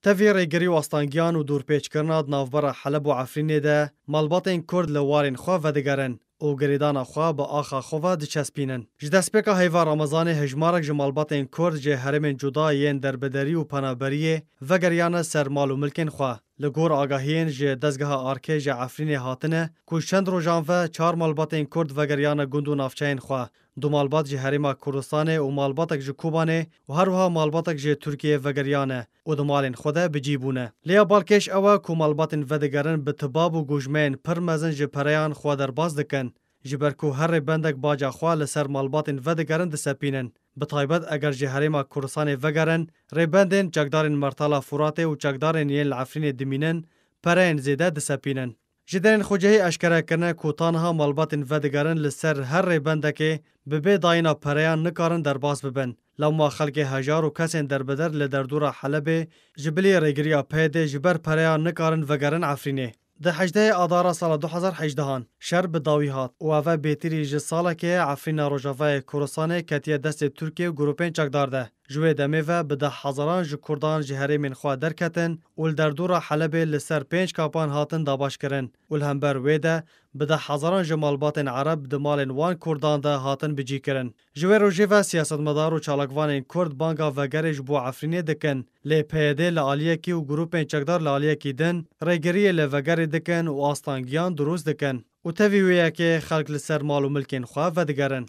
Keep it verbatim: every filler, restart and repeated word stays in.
Tevî rêgirî û astangiyan û dûrpêçkirina di navbera Heleb û Efrînê de malbatên Kurd li warên xwe vedigerin û girêdana xwe bi axa xwe ve diçespînin. Ji destpêka heyva Remezanê hejmarek ji malbatên Kurd ji herêmên cuda yên derbiderî û penaberiyê vegeriyane ser mal û milkên xwe. Li gor agahiyên ji dezgeha Arkê ji Efrînê hatine ku çend rojan ve çar malbatên Kurd vegeriyane gund û navçeyên xwe. Du malbat ji Herêma Kurdistanê û malbatek ji Kobanê û her wiha malbatek ji Tirkiyeyê vegeriyane û di malên xwe de bi cî bûne. Lêya balkêş ew e ku malbatên vedigerin bi tibab û gojmeyên pir mezin ji pereyan xwe derbas dikin, ji ber ku her rêbendek baca xwe li ser malbatên vedigerin disepînin. Bi taybet eger ji Herêma Kurdistanê vegerin, rêbendên çekdarên Mertala Furatê û çekdarên yên li Efrînê dimînin, pereyên zêde disepînin. Ji derên xwecihî eşkere kirine ku ta niha malbatên vedigerin li ser her rêbendekê bi bê dayîna pereyan nikarin derbas bibin. Lewma xelkê hejar û kesên derbeder li derdora Helebê ji bilî rêgiriya P Y D'ê ji ber pereyan nikarin vegerin Efrînê. Di hejdehê Adara sala du hezar hejdehan şer bi dawî hat û ev e bêtirî ji salekê ye Efrîna Rojavayê Kurdistanê ketiye destê Tirkiye û grûpên çekdar de. Ji wê demê ve bi deh hezaran ji Kurdan ji herêmên xwe derketin û li derdora Helebê li ser pênc kapan hatin dabaşkirin û li hember wê de bi deh hezaran ji malbatên Ereb di malên wan Kurdan de hatin bicîkirin. Ji wê rojê ve siyasetmedar û çalakvanên Kurd banga vegerê ji bo Efrînê dikin, lê P Y D li aliyekî û grûpên çekdar li aliyekî din rêgiriyê li vegerê dikin û astangiyan dirûst dikin û tevî wê yekê xelk li ser mal û milkên xwe vedigerin.